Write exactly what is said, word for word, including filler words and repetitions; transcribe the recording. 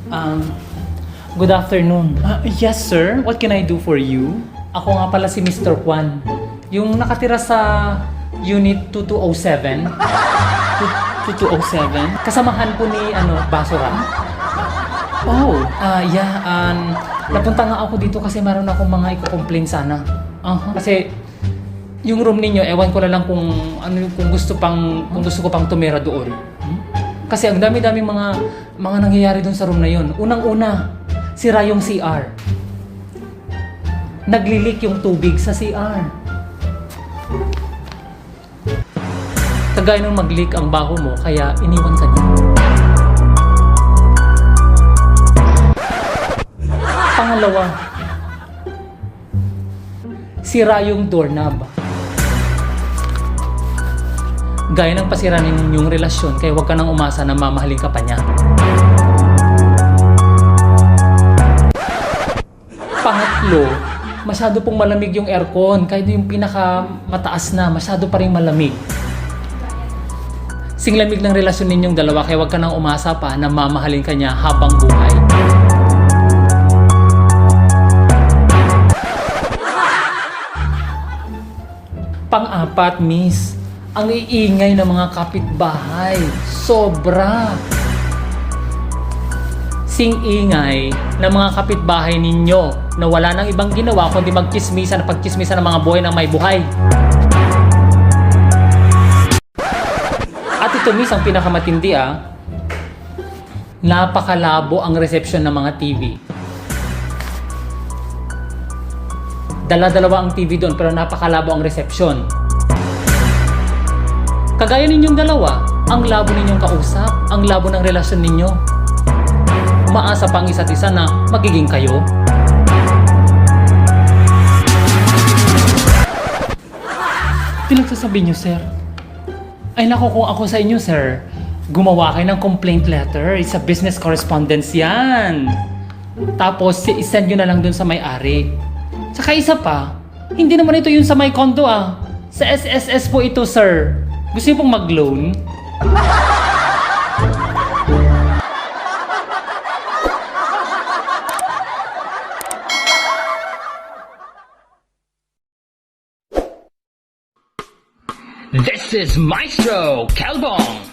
Um, good afternoon. Ah, yes, sir. What can I do for you? Ako nga pala si Mister Juan. Yung nakatira sa Unit two two oh seven. Two-, two two oh seven? Kasamahan po ni, ano, Basura? Oh, ah, yeah, um, napunta nga ako dito kasi meron akong mga iko-complain sana. Aha. Kasi yung room ninyo, ewan ko na lang kung ano, kung gusto pang, kung gusto ko pang tumira doon. Hmm? Kasi ang dami-daming mga, mga nangyayari doon sa room na yun. Unang-una, sira yung C R. Nagli-leak yung tubig sa C R. Kagaya nung mag-leak ang baho mo, kaya iniwan ka niya. Pangalawa, sira yung doorknob. Gaya ng pasira ninyong relasyon, kaya huwag ka nang umasa na mamahalin ka pa niya. Pangatlo, masyado pong malamig yung aircon. Kahit yung pinakamataas na, masyado pa rin malamig. Sing lamig ng relasyon ninyong dalawa, kaya huwag ka nang umasa pa na mamahalin ka niya habang buhay. Pang-apat, miss, ang iingay ng mga kapitbahay. Sobra. Sing ingay ng mga kapitbahay ninyo na wala nang ibang ginawa kundi magtsismisan at pagtsismisan ng mga buhay ng may buhay. At ito, miss, ang pinakamatindi, ah. Napakalabo ang reception ng mga T V. Dala-dalawa ang T V doon, pero napakalabo ang reception. Kagaya ninyong dalawa, ang labo ninyong kausap, ang labo ng relasyon ninyo. Umaasa pa ang isa't isa na magiging kayo. Pinagsasabi niyo, sir? Ay naku, kung ako sa inyo, sir, gumawa kayo ng complaint letter. It's a business correspondence yan. Tapos, si- isend nyo na lang dun sa may-ari. Tsaka isa pa, hindi naman ito yung sa may condo, ah. Sa S S S po ito, sir. Gusto niyo pong mag-loan? This is Maestro Kelbong.